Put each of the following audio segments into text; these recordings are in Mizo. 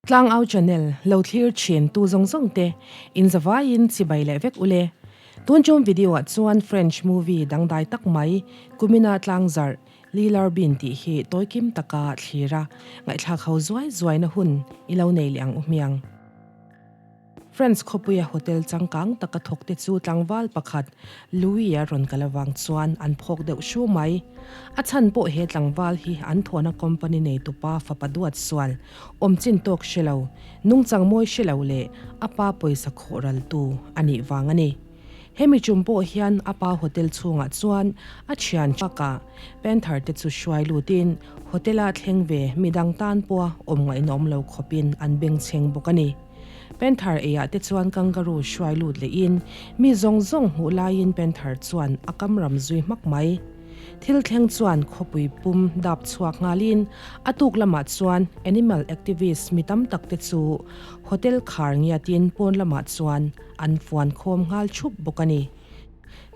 Tlangau Channel lo thlir thin tu zawng zawng te in zavaiin chibai leh vek ule. Tun chum video ah chuan French movie dangdai tak mai Kumina Tlangzarh Lilar Bin tih hi tawikim taka thlir a ngaihthlak ho zuai zuaina hun i lo nei leh ang u hmiang. France khawpuia hotel changkang taka thawkte chu tlangval pakhat Louis-a rawn kal avang chuan an phawk deuh hru mai. A chhan pawh he tlangval hi an thawhna company neitupa fapa duat sual, awm chin tawk hre lo, nungchang mawi hre lo leh a pa pawisa khawh raltu a nih vang a ni. Hemi tum pawh hian a pa hotel chhungah chuan a thian chaka Panther te chu hruai lutin hotel-a thleng ve midang tan pawha awm ngaihnawm lo khawpin an bengchheng bawk a ni. Panther eiah te chuan kangaroo hruai lut lehin mi zawng zawng hmuh laiin Panther chuan a kam ram zui hmak mai. Thil thleng chuan khawpui pum dap chhuak nghalin a tuk lamah chuan animal activist mi tam tak te chu hotel khar ngiatin pawn lamah chuan an fuan khawm nghal thup bawk a ni.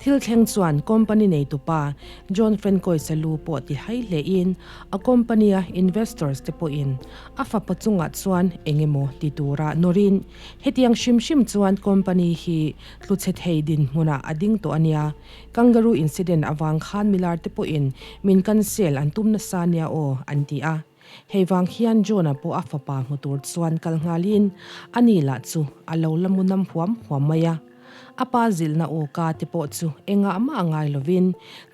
Thil thleng chuan company neitupa John Francois-a lu pawh ti hai hlein a company-a investors te pawhin a fapa chungah chuan eng emaw ti tura nawrin hetiang hrim hrim chuan company hi tluchhe thei dinhmunah a ding tawh a nia. Kangaroo incident avang khan milar te pawhin min cancel an tum nasa nia aw an ti a. Hei vang hian John-a pawh a fapa hmu tur chuan kal nghalin a ni lah chu a lo la mu nam huam huam mai a. A pa zilhna aw ka te pawh chu engah mah a ngai lovin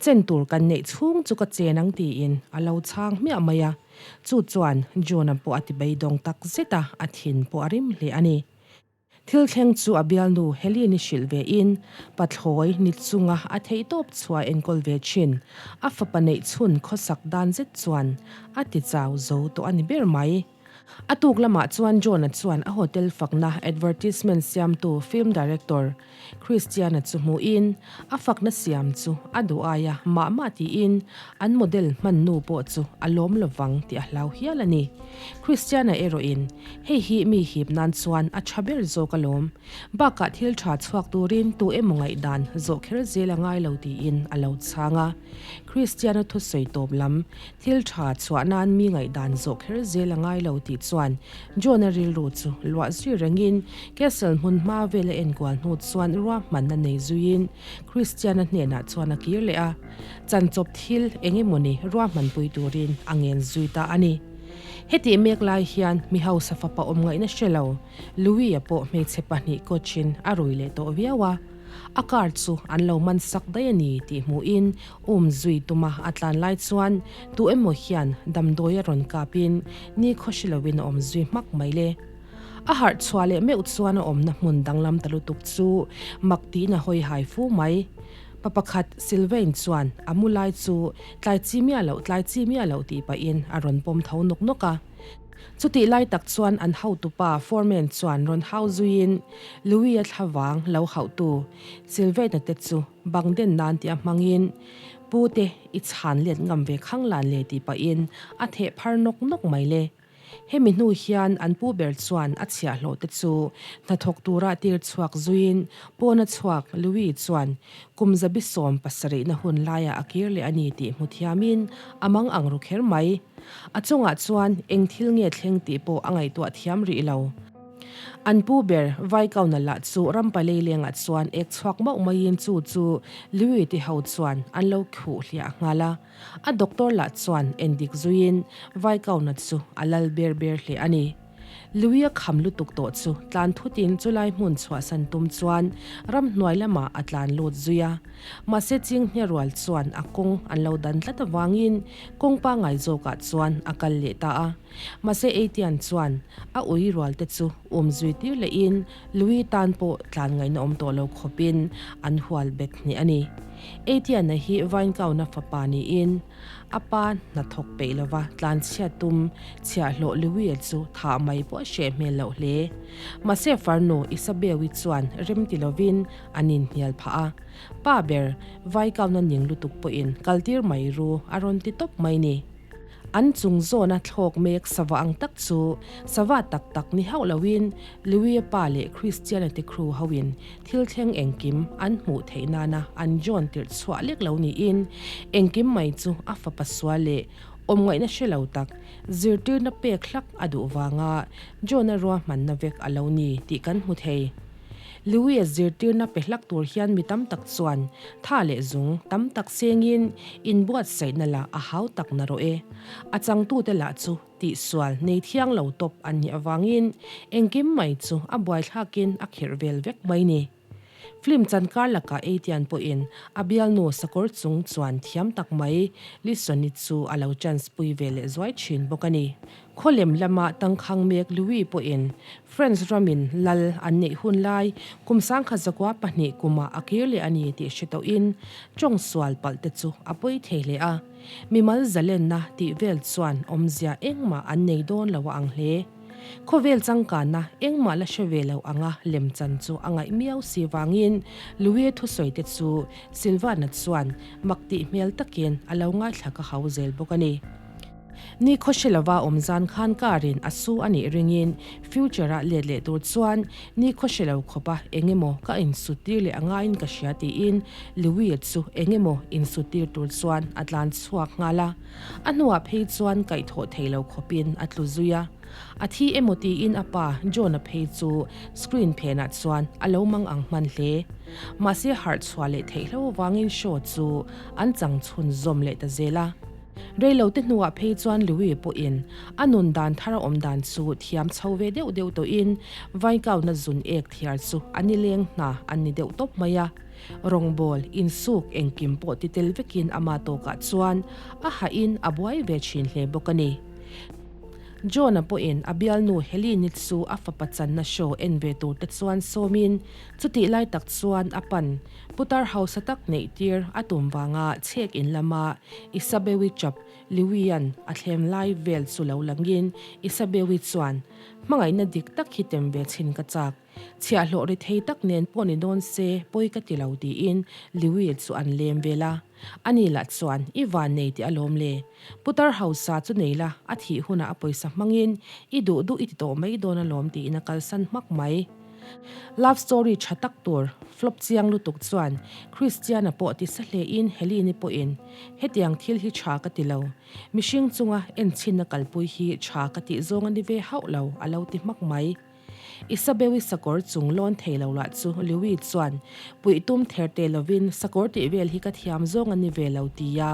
chen tur kan neih chhung chu ka chen ang tiin a lo chhang hmiah mai a. Chu chuan John-a pawh a ti beidawng tak zet a, a thin pawh a rim hle a ni. Thil thleng chu a bialnu Helen-i hrilh ve in, pathlawi ni chunga a theihtawp chhuah enkawl ve thin. A fapa neih chhun khawsak dan zet chuan a ti chau zo tawh a ni ber mai. A tuk lamah chuan John-a chuan a hotel fakna advertisement siamtu film director Christian-a chu hmuhin a fakna siam chu a duh aia mah mah tiin an model hman nu pawh chu a lawm lovang tih a hlau hial a ni. Christian-a erawhin hei hi mi hip nan chuan a tha ber zawk alawm. Bakah thil tha chhuak turin tu emaw ngaihdan zawh kher zel a ngai lo tiin a lo chhang a. Christian-a thusawi tawp lam Thil tha chhuah nan mi ngaihdan zawh kher zel a ngai lo tih chuan John-a rilru chu luah zui rengin Castle hmun hma vel a enkual hnu chuan ruahmanna nei zuiin Christian-a hnenah chuan a kir leh a, chanchawp thil eng emawni ruahmanpui turin a ngen zui ta a ni. Hetih mek lai hian mi hausa fapa awm ngaihna hre lo Louis-a pawh hmeichhe pahnih coach-in a rui leh tawh viau a, a car chu an lo man sak daih a ni tih hmuhin Um zui tuma a tlan lai chuan tu emaw hian damdawi a rawn kapin ni khawhri loin a awm zui hmak mai le. A harh chhuah leh meuh chuan a awmna hmun danglam ta lutuk chu mak tiin a hawi hai fu mai. Pa pakhat Sylvain chuan a mu lai chu tlai chi miah loh tlai chi miah loh tih pahin a rawn pawm tho nawk nawk a. Chutih lai tak chuan an hotupa foreman chuan rawn hau zuiin Louis-a thlavang lo hauhtu Sylvain-a te chu Bang den nan tia hmangin Pu te i chhan let ngam ve khang lan le tih pahin a theh phar nawk nawk mai le. Hemi hnu hian an pu ber chuan a chhiahhlawh te chu hnathawk tura tir chhuak zuiin pawna chhuak Louis chuan kum zabi 70 na hun laiah a kir leh a ni tih hmu thiamin a mang ang ru kher mai. A chungah chuan eng thil nge thleng tih pawh a ngaihtuah thiam rih lo. An pu ber Vaikauna lah chu rampa leilengah chuan ek chhuak mauh maiin chu chu Louis te ho chuan an lo khuh hliah nghal a. A doctor lah chuan endik zuiin Vaikauna chu a lal ber ber hle a ni. Louis a kham lutuk tawh chu tlan thutin chulai hmun chhuahsan tum chuan ramhnuai lamah a tlan lut zui a. Mahse Chinghne rual chuan a kawng an lo dan tlat avangin kawng pangngai zawkah chuan a kal leh ta a. Mahse Etienne chuan a ui rual te chu um zui tir lehin Louis tan pawh tlan ngaihna awm tawh lo khawpin an hual bet hneh a ni. Etienne-a hi Vainkauna fapa niin a pa hnathawk peih lova tlan chhiat tum chhiahhlawh Louis-a chu thah mai pawh a hreh hmel loh hle. Mahse farnu Isabelle-i chuan rem ti lovin an inhnial phah a. Pa ber Vaikauna ning lutuk pawhin kaltir mai ru a rawn ti tawp mai ni. An chung zawna thlawk mek sava ang tak chu sava tak tak ni hauh loin Louis-a pa leh Christian-a te crew hoin thil thleng engkim an hmuh theih nana an John tirh chhuah lek lo niin engkim mai chu a fapa sual leh Awm ngaihna hre lo tak, zirtirna pek hlak a duh vanga John-a ruahmanna vek a lo ni tih kan hmu thei. Louis-a zirtirna pe hlak tur hian mi tam tak chuan tha leh zung tam tak sengin inbuatsaihna lah a hau tak na rawh e. A changtute lah chu tihsual nei thiang lo tawp an nih avangin engkim mai chu a buaithlakin a khirh vel vek mai ni. Film chan kar lakah Etienne pawhin a bialnu sakawr chung chuan thiam tak mai Lisoni chu a lo chance pui ve leh zuai thin bawk a ni. Khawlem lama tangkhang mek Louis pawhin France ramin lal an neih hun lai kum 1902 kumah a kir leh a ni tih hre tawhin tawng sual palh te chu a pawi thei hle a. Mimal zalenna tih vel chuan awmzia engmah an nei dawn lo a ang hle. Khawvel changkanna engmah la hre ve lo anga lemchan chu a ngaih miau si vangin Louis thusawi te chu Silvana chuan mak tih hmel takin a lo ngaithla ka hau zel bawk a ni. Ni khawhre lova awm zan khan car in a su a nih ringin future ah let leh tur chuan ni khawhre lo khawpa eng emaw ka insut tir leh a ngaiin ka hria tiin Louis chu eng emaw insut tir tur chuan a tlan chhuak nghal a. A hnuah phei chuan kaihthawh thei lo khawpin a tlu zui a. A thi emaw tiin a pa John-a phei chu screen phenah chuan a lo mang ang hman hle. Mahse harh chhuah leh theihlo avangin show chu an chang chhun zawm leh ta zel a. Reilote hnuah phei chuan Louis pawhin a nun dan thar a awm dan chu thiam chho ve deuh deuh tawhin Vaikauna zun ek thiar chu a nileng hna an ni deuh tawp mai a. Rawngbawl, insuk, engkim pawh ti tel vekin ama tawkah chuan a hahin a buai ve thin hle bawk a ni. John-a pawhin a bialnu Helene-i chu a fapa channa show en ve tur te chuan sawmin chutih lai tak chuan a pan putar hausa tak neih tir a tum vanga chhek in lama Isabewi chap Liwian a thlem lai vel chu lo langin Isabewi chuan hmangaihna dik tak hi tem ve chhin ka chak. Chhiahhlawh ri thei tak nen pawh ni dawn se pawi ka ti lo tiin Liwi chu an lem vel a. Ani lah chuan i van nei tih alawm le. Putar hausa chu nei la, a thih hunah a pawisa hmangin i duh duh i ti tawh mai dawn alawm tiin a kalsan hmak mai. Love story tha tak tur flop chiang lutuk chuan Christiana pawh ti sa hlein Helene-i pawhin hetiang thil hi tha ka ti lo. Mihring chunga enchhinna kalpui hi tha ka tih zawng a ni ve hauh lo a lo ti hmak mai. Isabewi sakawr chung lawn thei lo lah chu Lewi chuan puih tum ther te lovin sakawr tih vel hi ka thiam zawng a ni ve lo tia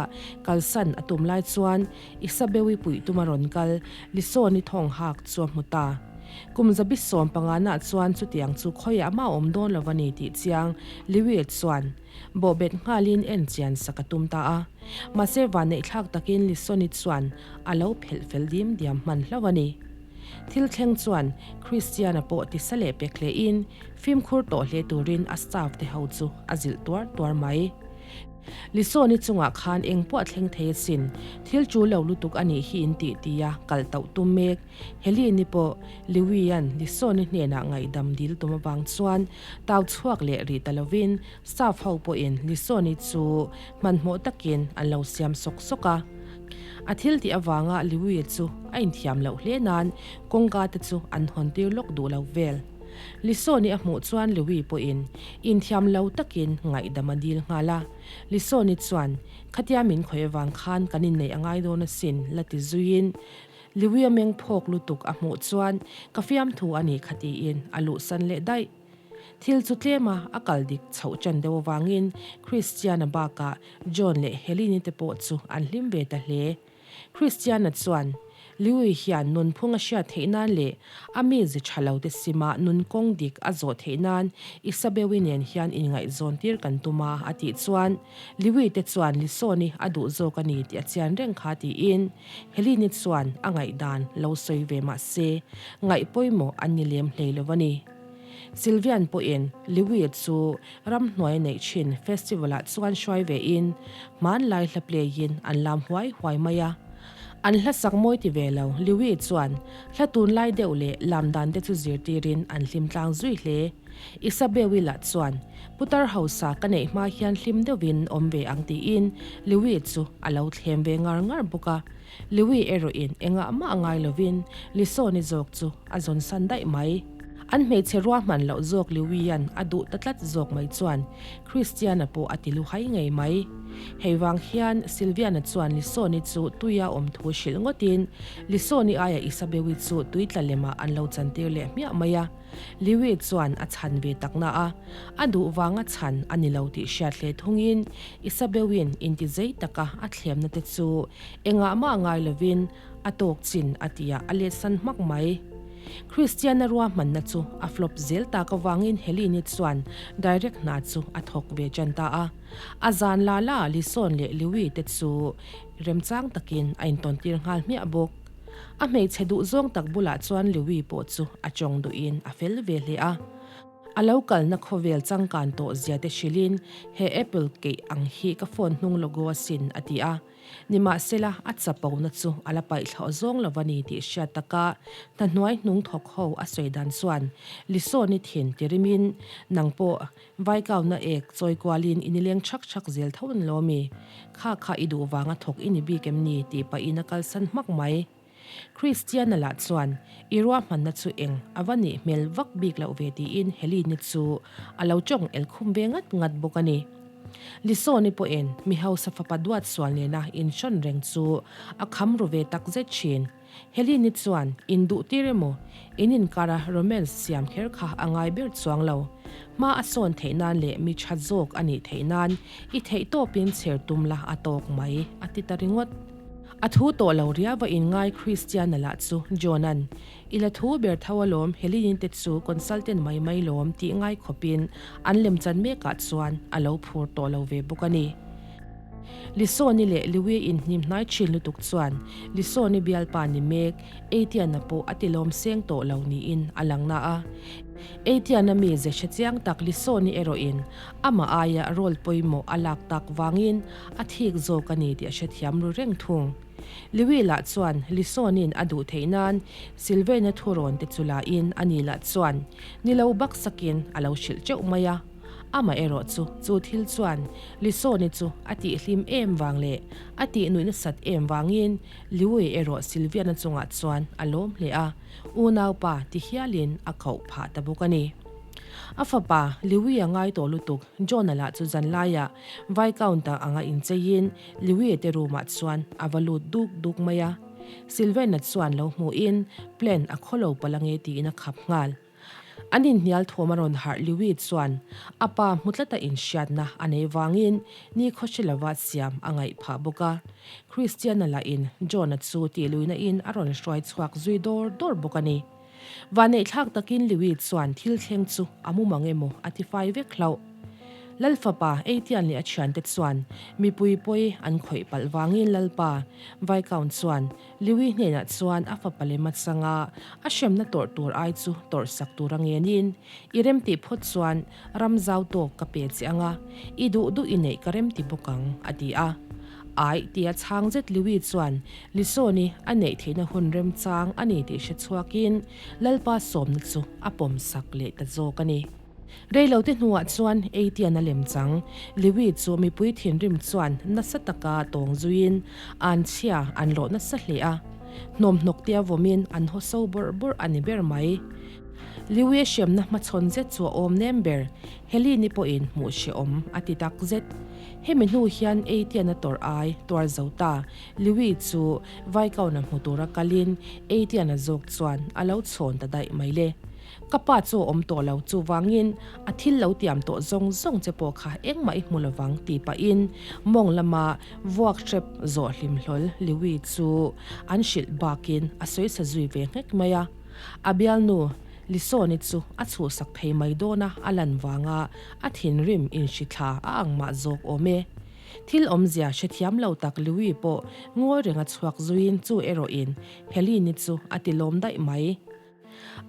kalsan a tum lai chuan Isabewi puih tum a rawn kal Lisawni thawng hak chu a hmu ta. Kum zabi 15 nah chuan chutiang chu khawiah mah a awm dawn lo a ni tih chiang Lewi chuan bawhbet nghalin en chian sak a tum ta a. Mahse vanneihthlak takin Lisawni chuan a lo phelh fel dim diam hman hlauh a ni. Thil thleng chuan Christiana pawh tisa leh pek hlein fimkhur tawh hle turin a staff te ho chu a zilh tuar tuar mai. Lisawni chungah khan eng pawh a thleng thei asin, thil chu lo lutuk a nih hi in tih tia kal tauh tum mek. Helene-i pawh Liwi-a'n Lisawni hnenah ngaihdam dil tum avang chuan tau chhuak leh rih ta lovin staff ho pawhin Lisawni chu hmanhmawh takin an lo siam sawk sawk a. A thil tih avanga Liwi chu a inthiam loh hle nan kawngka te chu an hawn tir lawk duh lo vel. Lisawni a hmuh chuan Liwi pawhin inthiam lo takin ngaihdam a dil nghal a. Lisawni chuan, Khatia min khawih avang khan kan inneih a ngai dawn asin, la ti zuiin Liwi a meng phawk lutuk a hmuh chuan ka fiamthu a nih kha tiin a luhsan leh daih. Thil chu tlema a kal dik chhoh ṭan deuh avangin Christiana bakah John leh Helene-i te pawh chu an hlim ve ta hle. Christiana chuan Louie hian nunphung a hriat theih nan leh a mizi ṭha lo te sima nun kawng dik a zawh theih nan Isabeau-i nen hian inngaihzawn tir kan tum a, a tih chuan Louie te chuan Lisawni a duh zawk a ni tih a chian reng kha tiin Helene-i chuan a ngaihdan lo sawi ve mah se ngaih pawimawh an ni lem hlei lo a ni. Sylvian pawhin Liwi chu ramhnuai neih thin festival ah chuan hruai ve in hmanlai hla play in an lam huai huai mai a. An hla sak mawi ti ve lo Liwi chuan hla tunlai deuh leh lam dan te chu zirtir in an hlim tlang zui hle. Isabewi lah chuan putar hausa ka neih hma hian hlim deuh in awm ve ang tiin Liwi chu a lo thlem ve ngar ngar bawk a. Liwi erawh in engah mah a ngai lovin Lisawni zawk chu a zawn san daih mai. An hmeichhe ruahman loh zawk Liwian a duh ta tlat zawk mai chuan Christiana pawh a ti luhai ngei mai. Hei vang hian Sylviana chuan Lisoni chu tuia awm thu hrilh ngawtin Lisoni aia Isabeui chu tui tla lemah an lo chantir leh hmiah mai a. Liwi chuan a chhan ve tak na a, a duh vanga chhan a ni lo tih hriat hle thungin Isabeuin inti zei taka a thlemna te chu engah mah ngai lovin a tawk chin a tia a letsan hmak mai. Kristiana ruahmanna chu a flop zel tak avangin Helene-i chuan direct hna chu a thawk ve tan ta a. A zan la la Lison leh Liwi te chu remchang takin a intawntir nghal hmiah bawk. A hmeichhe duh zawng tak bulah chuan Liwi pawh chu a tawng duhin a fel ve hle a. A lo kalna khawvel changkan tawh zia te hrilhin he Apple keih ang hi ka phone hnung logo asin a ti a. Nimahsela, a chapona chu a la paih thlauh zawng lo a ni tih hriat taka hna hnuai hnung thawk ho a sawi dan chuan Lisawni thin ti rimin nang pawh Vaikauna ek chawi kualin i nileng chhak chhak zel tho an lo mi? Kha kha i duh vanga thawk i ni bik em ni? tih pahin a kalsan hmak mai. Christiana lah chuan i ruahmanna chu eng a va nih hmel vak bik loh ve tiin Helene-i chu a lo tawng el khum ve ngat ngat bawk a ni. Lisawni pawhin mi hausa fapa duat sual nena inhrawn reng chu a kham ru ve tak zet thin. Helene-i chuan induh tir emaw, in inkara romance siam kher kha a ngai ber chuang lo. Hma a sawn theih nan leh mi tha zawk a nih theih nan i theih tawpin chher tum la a tawk mai, a ti ta ringawt. A thu tawh lo riau a inngai Christiana lah chu John-a'n, I la thu ber tho alawm, Helene-i te chu consultant mai mai lawm tih ngai khawpin an lemchan mekah chuan a lo phur tawh lo ve bawk a ni. Lisawni leh Liwi inhnim hnai thin lutuk chuan Lisawni bialpa ni mek Eitiana pawh a tilawm seng tawh lo niin a lang na a. Eitiana mi ze hre chiang tak Lisawni erawhin amah aia role pawimawh a lak tak vangin a thik zawk a ni tih a hrethiam ru reng thung. Liwi lah chuan Lisawni'n a duh theih nan Sylvain-a thurawn te chu lahin ani lah chuan ni lo baksakin a lo hrilh teuh mai a. Amaherawh chu, chu thil chuan Lisawni chu a tihhlim em vang leh a tih nuih nasat em vangin Liui erawh Sylviana chungah chuan a lawm hle a, unaupa ti hialin a koh phah ta bawk a ni. A fapa Liui a ngai tawh lutuk John-a lah chu zanlaiah Viscount-a anga incheiin Liui te room-ah chuan a va lut duk duk mai a. Sylviana chuan lo hmuhin plan a khawlo palh ange tiin a khap nghal. An inhnial thawm a rawn harh Liwi chuan a pa hmu tlata inhriatna a nei vangin ni khaw hre lova siam a ngaih phah bawk a. Christiana lahin John-a chu tihluihna in a rawn hruai chhuak zui dawr dawr bawk a ni. Vanneihthlak takin Liwi chuan thil thleng chu a mu mang emaw a ti fai vek hlauh. Lalfapa Eitian leh a thiante chuan mipui pawi an khawih palh vangin Lalpa Viscount chuan Liwi hnenah chuan a fapa lem a chang a, a hremna tawrh tur ai chu tawrh sak tur a ngenin, I remtih phawt chuan ram zau tawk ka pe che ang a, i duh duh i neih ka remti bawk ang, a ti a. Aih, tia chhang zet Liwi chuan Lisawni a neih theihna hun remchang a ni tih hre chhuakin Lalpa sawmna chu a pawm sak leh ta zawk a ni. Reilote hnuah chuan Eitian a lem chang. Liwi chu mipui thinrim chuan nasa taka tawng zuiin an chhia an lawh nasa hle a. Hnawmhnawk tia vawmin an haw so bawrh bawrh a ni ber mai. Liwi a hremna hmachhawn zet chu a awm nem ber. Helene-i pawhin hmuh hrehawm a ti tak zet. Hemi hnu hian Eitian a tawrh ai tuar zo ta. Liwi chu Vaikauna hmu tura kalin Eitian-a zawk chuan a lo chhawn ta daih mai le. Ka pa chu a awm tawh lo, chuvangin a thil lo tiam tawh zawng zawng che pawh kha engmah i hmu lovang tih pahin mawng lama vuak hrep zawh hlim hlawl Liwi chu an hrilh bakin a sawisa zui ve nghek mai a. A bialnu Lisawni chu a chhuhsak thei mai dawn a, a lan vanga a thinrim inhrithla a ang mah zawk awm e. Thil awmzia hrethiam lo tak Liwi pawh ngawi renga chhuak zuiin chu erawhin Helene-i chu a ti lawm daih mai.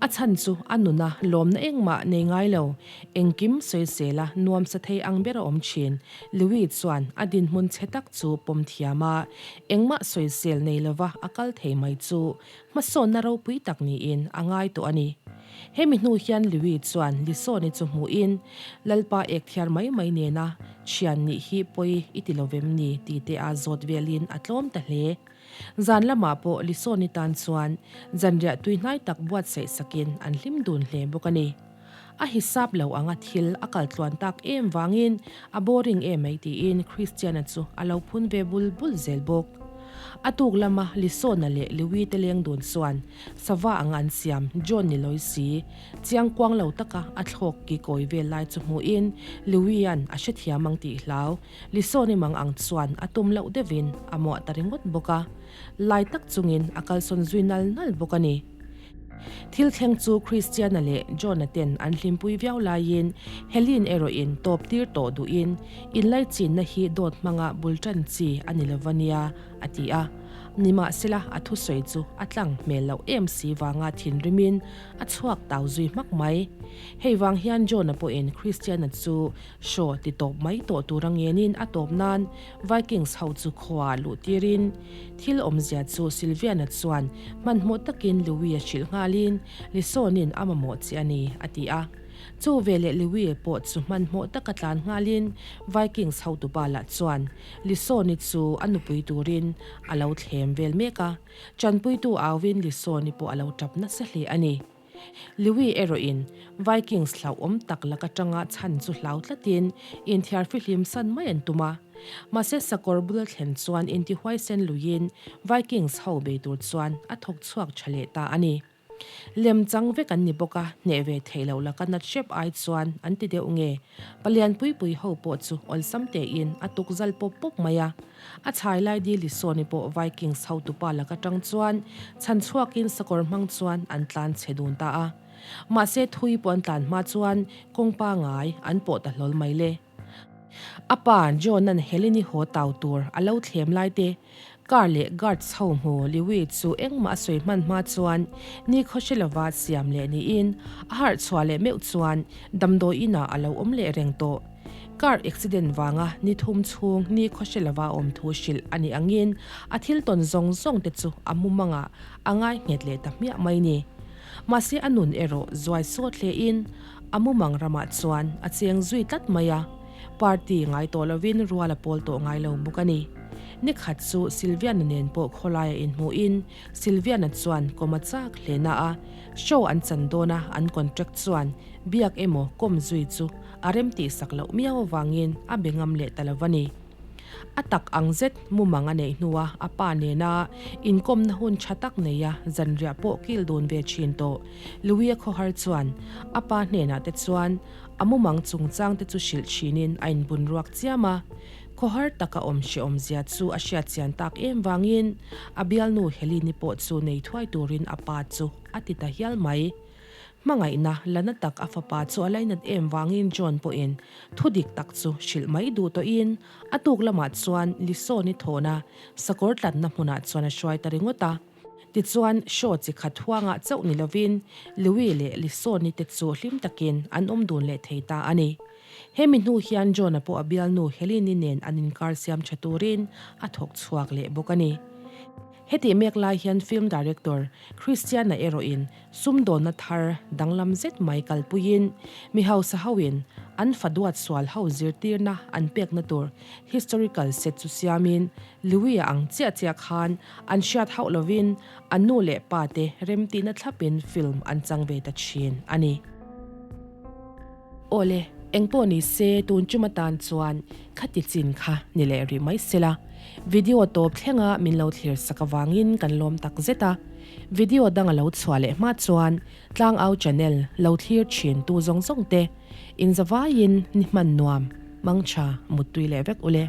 A chhan chu a nuna lawmna engmah nei ngai lo, engkim sawisela nuamsa thei ang ber a awm thin. Louis chuan a dinhmun chhe tak chu pawm thiam a, engmah sawisel nei lova a kal thei mai chu hmasawnna ropui tak niin a ngai tawh a ni. Hemi hnu hian Louis chuan Lisawni chu hmuhin, Lalpa ek thiar mai mai nena thian nih hi pawi i ti lovem ni? ti te a zawt velin a tlawm ta hle. Zan lamah pawh Lisawni tan chuan zanriah tui hnai tak buatsaih sakin an hlim dun hle bawk a ni. A hisap lo anga thil a kal tluan tak em vangin a boring em mai tiin Christiana chu a lo phun ve bul bul zel bawk. A tuk lama Lisona leh Lewi te leng dun chuan sava anga an siam John ni lawi si, chiang kuang lo taka a thlawk ki kawi vel lai chu hmuhin Lewi-a'n a hrethiam ang tih hlau Lisoni mang ang chuan a tum loh deuhin a muah ta ringawt bawk a, lai tak chungin a kalsawn zui nal nal bawk a ni. Thil thleng chu Christiana leh John-a ten an hlimpui viau laiin Helen erawhin tawp tir tawh duhin inlaichinna hi dawt hmanga bul tan chi a ni lova nia a ti a. Nimahsela a thusawi chu a tlang hmel loh em si vanga thinrimin a chhuak tau zui hmak mai. Hei vang hian John-a pawhin Christiana chu Show ti tawp mai tawh tur a ngenin a tawp nan Vikings ho chu khuaah luh tirin thil awmzia chu Sylviana chuan hmanhmawh takin Louie a hrilh nghalin Lisawnin a mamawh che a ni a ti a. Chu veleh Louie pawh chu hmanhmawh taka tlan nghalin Vikings hotupa lah chuan Lisawni chu a nupui turin a lo thlem vel mek a, chanpuitu auin Lisawni pawh a lo tap nasa hle a ni. Louis erawhin Vikings hlauhawm tak lak atanga chhan chu hlau tlatin inthiar fihlim san mai an tum a. Mahse sakawr bul a thlen chuan intihuaisen luiin Vikings ho bei tur chuan a thawk chhuak tha leh ta a ni. Lem chang vek an ni bawk a, hneh ve theih loh laka nat hrep ai chuan an ti deuh nge? Palian pui pui ho pawh chu awlsam tein a tuk zal pawp pawp mai a. A chhai lai Dili Sawni pawh Vikings hotupa lak atang chuan chhan chhuakin sakawr hmang chuan an tlan chhe dun ta a. Mahse thui pawh an tlan hma chuan kawng pangai an pawh ta hlawl mai le. A pa John-a'n Helen-i haw tau tur a lo thlem lai te, car leh guards ho hmu Liwi chu engmah a sawi hman hma chuan nikhaw hre lova siam leh niin a harh chhuah leh meuh chuan damdawi inah a lo awm leh reng tawh. Car accident vanga ni thum chhung ni khawhre lova awm thu hrilh a nih angin a thil tawn zawng zawng te chu a mumangah a ngai nghet leh ta hmiah mai ni. Mahse a nun erawh zuai sawt hle in a mumang ramah chuan a cheng zui tlat mai a, party ngai tawh lovin rual a pawl tawh ngai lo bawk a ni. Nikhat chu Sylviana nen pawh khawlaia inhmuhin Sylviana chuan kawm a chak hle na a, show an chan dawna an contract chuan biak emaw kawm zui chu a rem tihsak loh miau avangin a be ngam leh ta lo va ni. A tak ang zet mumang a neih hnua a pa nena inkawmna hun tha tak neia zanriah pawh kil dun ve thin tawh Louis-a khawhar chuan a pa hnenah te chuan a mumang chungchang te chu hrilh thinin a inbun ruak chiam a. Khawhar taka awm hrehawmzia chu a hriat chian tak em vangin a bialnu Helene-i pawh chu nei thuai turin a pa chu a ti ta hial mai. Hmangaihna la na tak a fapa chu a lainat em vangin John pawhin thu dik tak chu hrilh mai duh tawhin a tuk lamah chuan Lisawni thawhna sakawr tlatna hmunah chuan a hruai ta ringawt a. Tichuan show chi khat huangah chauh ni lovin Louis leh Lisawni te chu hlim takin an awm dun leh thei ta a ni. Hemi hnu hian John-a pawh a bialnu Helene-i nen an inkar siam tha turin a thawk chhuak leh bawk a ni. Hetih mek lai hian film director Christian-a erawhin Sumdawnna thar danglam zet mai kalpuiin mi hausa hoin an fa duat sual ho zirtirna an pekna tur historical set chu siamin Louis-a ang chiah chiah khan an hriat hauh lovin an nu leh pa te remtihna thlapin film an chang ve ta thin a ni. Awle, engpawh ni se tun tum atan chuan khati chin kha ni leh rih mai sela. Video tawp thlenga min lo thlir sak avangin kan lawm tak zet a. Video dang a lo chhuah leh hma chuan Tlangau channel lo thlir thin tu zawng zawng te inzavaiin ni hman nuam, mangtha, muttui leh vek ule.